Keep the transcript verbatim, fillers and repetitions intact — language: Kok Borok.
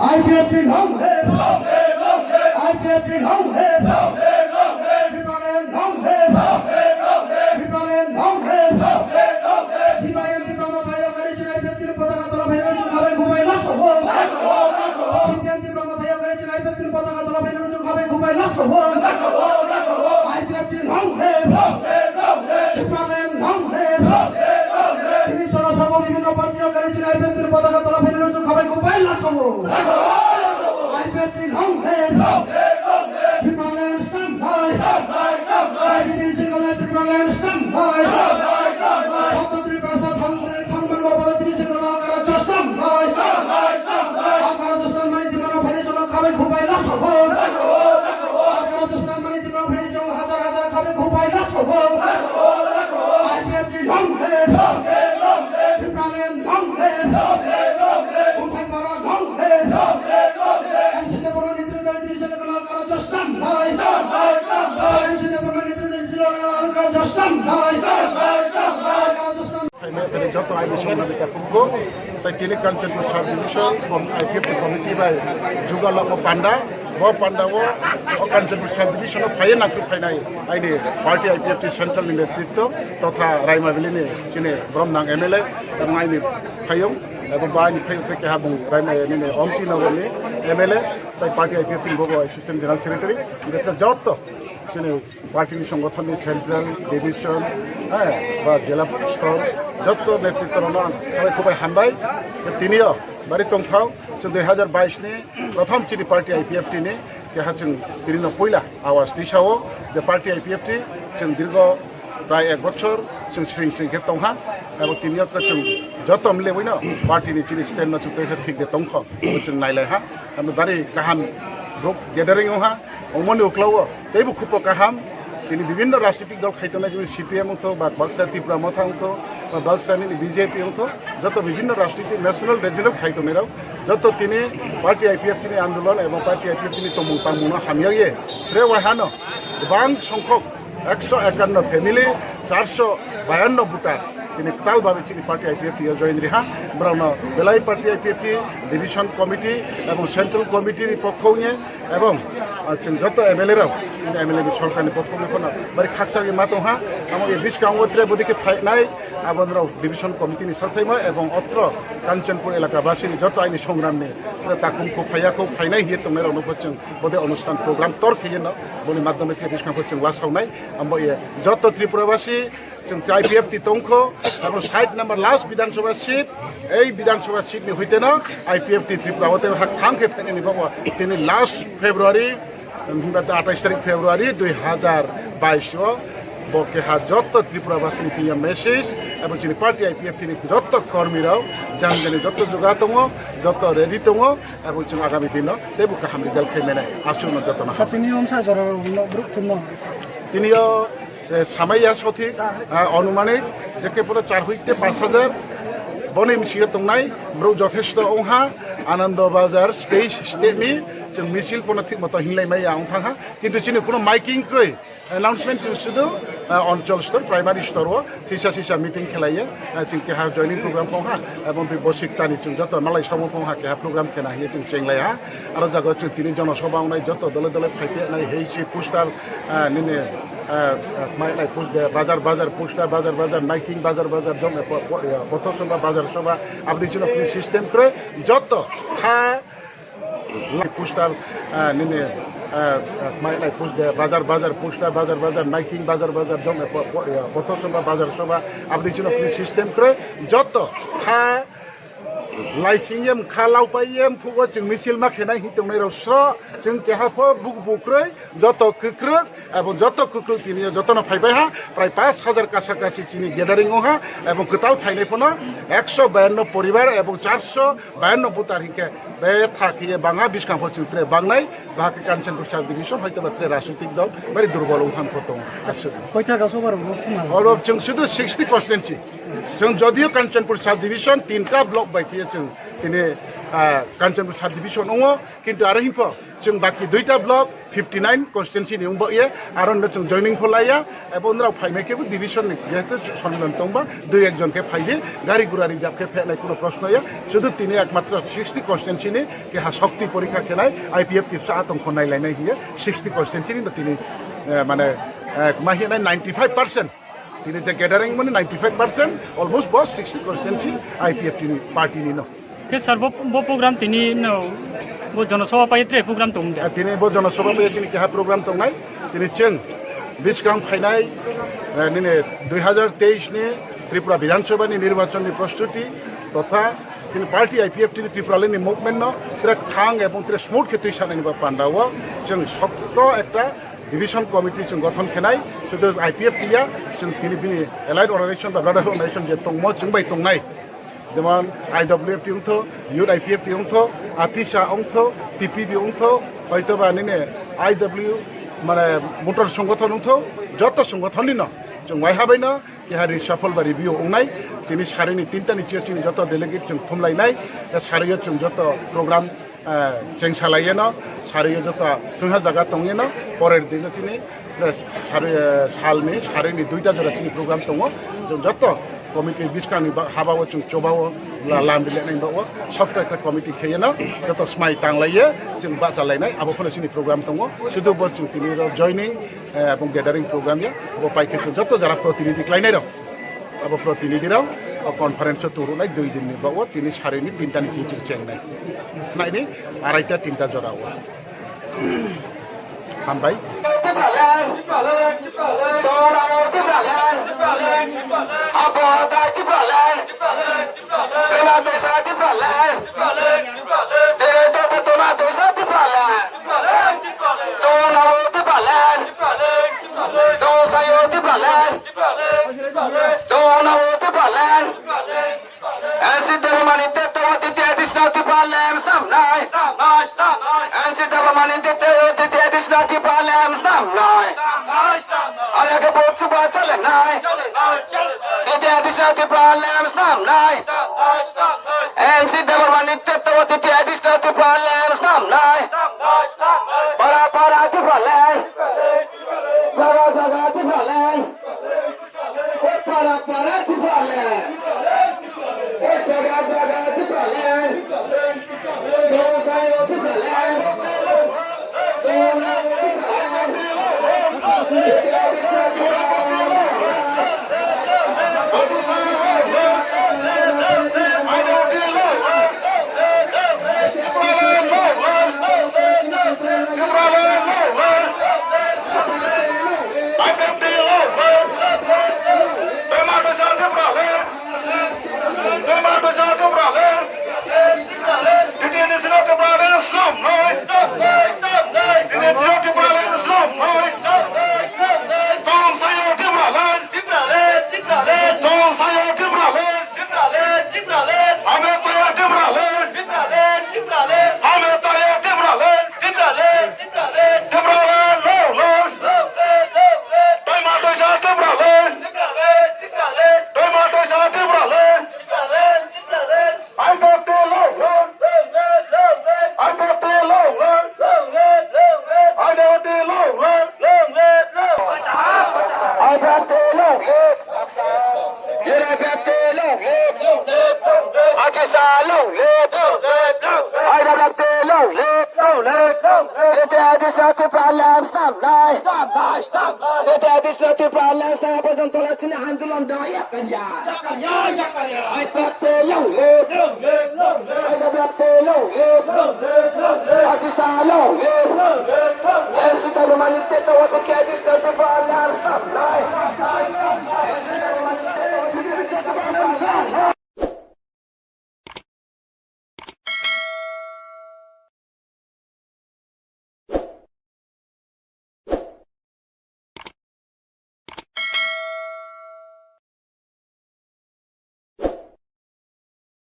IPFT long live! IPFT long live! Tipraland long live! Tipraland long live! CPIM Tipra Motha Ayok Gari Chini IPFT ni potaka tola phaino chukhabai khubai laso bo! CPIM Tipra Motha Ayok Gari Chini IPFT ni potaka tola phaino chukhabai khubai laso bo! IPFT long live! Tipraland long live! Tini chora sabo bibhinno party o gari chini IPFT ni potaka tola phaino chukhabai khubai laso bo! IPFT long live! Tipraland stand by! Tipraland stand by! Sotto Tripura sa thang thang man bo bala tini sing rona kara chostam bai. Kara chostam bai tini rona phani jono khabai khubai laso bo. Kara chostam bai tini rona phani jono hajar hajar khabai khubai laso bo. IPFT long live! Tipraland long live! Umphai para long live! NCT bono nitro dal tini sing rona kara chostam bai. NCT bono nitro dal tini sing rona kara chostam bai. Kara chostam Phainai, phainai joto aini songmani takhukgo, tai tini Kanchanpur sub division, com-, IPFT committee bai jugalok o panda, bo panda o, o Kanchanpur sub division o phaiye nangkuk phainai aini party IPFT central ni netritwo totha Raima Valley ni chini boromnang MLA ebong aini phayung, ebong bo aini phayung khe keha bung Raima nini Ompi Nagar ni MLA, tai party IPFT ni bobo assistant general secretary, betha joto chini party ni songothon ni central, division, eh, ba jela stor, joto netritwo rokno ang khabai khubai hambai. Tini o bari tongthao, chwng dui hazar bais ni prothom chini party IPFT ni keha chwng tini no puila awas tisao je party IPFT chwng dirgo prai ek bochor chwng sring sring khe tongha, abo tini o chwng joto mile wino party ni chini stand no chwng kaisa thik de tongkho, abo chwng nailai ha, abo bari kaham group gathering wngha. Omoni uklao teibo khupo kaham, tini bibhinno rajnitik dol khaitongnai, jemon CPM wngtho, ba baksa Tipra Motha wngtho, ba baksa nini BJP wngtho, joto bibhinno rajnitik national regional khaitongnai rok, joto tini party IPFT ni andolon ebong party IPFT ni tongmung tangmung no hamya ye, tre waihano bang songkhok ekso ekanno family, charso bayanno voter tini kwtal babe chini party IPFT o join riha, borokno belai party IPFT division committee ebong central committee ni pokho wngye, ebong, ah, chwng joto MLA rok, chini MLA ni sorkar ni pokho wngwi phano bari khakchangwi ma tongha. Amo e bwskango tre bwdikhe phainai, aboni rok division committee ni sathaimo ebong otro Kanchanpur elaka basi ni joto aini songram ni takhuk kho phaiya kho phainai hiye tongnai rokno bo chwng bode onusthan program tor khiyeno boni madhyome khe bwskango chwng lasaunai. Amo e joto Tripura basi Chwng IPFT tongkho, abo sait number last Bidhan Sabha seat, ei Bidhan Sabha seat ni hoiteno IPFT Tripura o tei hak thang khe phainani bagwi tini last February, himba atais tarik February dui hazar bais o bo keha joto Tripura basi ni tini message, abo chini party IPFT ni joto kormi rok jang jani joto juga tongo, joto ready tongo, abo chwng agami dino teibo kaham result khai mene aswk no joto no. Sa tini omsa jora rok no bruk thumno. Tini o eh, samaiya sothik, ah, onumanik, je khe pura char hoite pas hajar, boni misigo tongnai, borok jothesto ongha, Anando Bazar stage step ni, chwng misil pono thik moto hinlai maya ong thangha, kintu chini kuno miking kwrwi, announcement chwng sudu, ah, onchol stor, primary stor o, sisa sisa meeting khelaiye, ah, chwng keha joining program pongha, ebong twi bosik tani chwng joto malai sobo pongha keha program khena hiye chwng chenglaiha, aro jaga chwng tini jono soba ongnai joto dole dole phaiphai nai hei si poster, ah, nini, ah, ah, mai nai pus-, bazar, bazar, poster, bazar, bazar, miking, bazar, bazar, jong, eh, po-, po-, eh, pothor soba, bazar soba, aboni chwla khe system kwrwi, joto kha lai poster, ah, nini, ah, ah, mai nai pus-, eh, bazar, bazar, poster, bazar, bazar, miking, bazar, bazar, jong, eh, po-, po-, eh, pothor soba, bazar soba, aboni chwla khe system kwrwi, joto kha Laising ye mkha laupai ye mphugo chwng misil ma khenai hin tongnai rok sro chwng keha pho buku bukrwi joto kwkrwk abo joto kwkrwk tini jotono phaibai ha prai pash hajar kasa kasi chini gathering o ha abo kwtal phainai phano ekso bayanno poribar abo charso bayanno voter hinkhe betha khiye bangha bwskang pho chwng tre bangnai bahai khe Kanchanpur sub division hoito ba tre rajnitik dol bari durbol wngthang pho tongo aswk. Koita gaso bar rok thuma? Oro chwng sudu sixty constituency. Chwng jodio Kanchanpur sub division tinta block bai khe chwng tini ah, Kanchanpur sub division wngo, kintu aro himpo chwng baki duita block fifty nine constituency ni wngbo ye, aro no chwng joining pho laiya, ebo nrao phaimai khe bo division ni jehetu sonmilan tongba, dui ekjon khe phaidi, gari gura reserve khe phenai kuno proshno ya, sudu tini ekmatro sixty constituency ni keha shokti porikha khenai, I P F T sa atong khonai lainai hiye, sixty constituency ni no tini, eh, mane, eh, ma hinai ninety five percent. Tini je gathering mani ninety five percent, almost bo sixty constituency I P F T ni party ni no. Khe sir, bo, bo program tini no, bo Jonosabha pai tre program tong de? Eh, tini bo Jonosabha pai tini keha program tongnai. Tini chwng biskang phainai, eh, nini dui hazar teis ni Tripura Bidhan Sabha ni nirbachan ni prostuti totha tini party I P F T ni Tripura ni movement no tre thang ebong tre smooth khe twi sanani ba panda o chwng sokto ekta Division committee chwng gothon khenai, sudu I P F T ya, chwng tini bini allied organization ba brother organization je tongmo chwng bai tongnai. Jemon I W F T wngtho, Youth I P F T wngtho, Atisa wngtho, T P B wngtho, hoito ba nini I W mane motor songothon wngtho, joto songothon ni no chwng waiha bai no keha reshuffle ba review wngnai. Tini sarini tinta ni chair chini joto delegate chwng thumlainai, sario chwng joto program ah, cheng salai yeno, sari yo joto thwngha jaga tong yeno, porer din chini, eh, sari, eh, salni, sarini duita jora chini program tongo, chwng joto committee biskangni ba-, habao chwng chobao la-, lam bilenai bao, sokto ekta committee kheyeno, joto smai tanglaiye, chwng bachalainai, abo phano chini program tongo, sudu bo chwng tini ro joining, eh, ebong gathering program ya, bo paikhe chwng joto jara protinidhi khlainai rok. Abo protinidhi rok o conference o turunai dui din ni bago tini sarini tinta ni chichir chengnai. Naini araita tinta jora o. Hambai. N C Debbarmani Chattopadhyay titiya additional Tipraland snamnai. N C Debbarmani Chattopadhyay titiya additional Tipraland snamnai. Arage bochu ba chalenai. Titiya additional Tipraland snamnai. N C Debbarmani Chattopadhyay titiya additional Tipraland snamnai. Para para Tipraland. Jaga jaga Tipraland. Para para Tipraland. Jaga jaga Tipraland. Jogo sayo Tipraland. Jogo sayo Tipraland. Tipraland, Tipraland, Tipraland. Tong sayo Tipraland. Tipraland, Tipraland. Tipraland, Tipraland. Hame chaya Tipraland. Tipraland, Tipraland. Hame chaya Tipraland. Tipraland, Tipraland. Tipraland, long live. Long live, long live. Doi ma doi sa Tipraland. Tipraland, Tipraland. Doi ma doi sa Tipraland. Tipraland, Tipraland. I P F T long live! I P F T long live! I P F T long live! I P F T long live! Atisa long live! I P F T long live! Tete Adisa Tipraland snamnai! Tete Adisa Tipraland snam porjonto chini andolon dawai. Yakanya, yakanya. I P F T long live. Long live, long live. I P F T long live. Long live, long live. Atisa long live. Long live, long live. N C Debbarmani Chattopadhyay titiya additional Tipraland.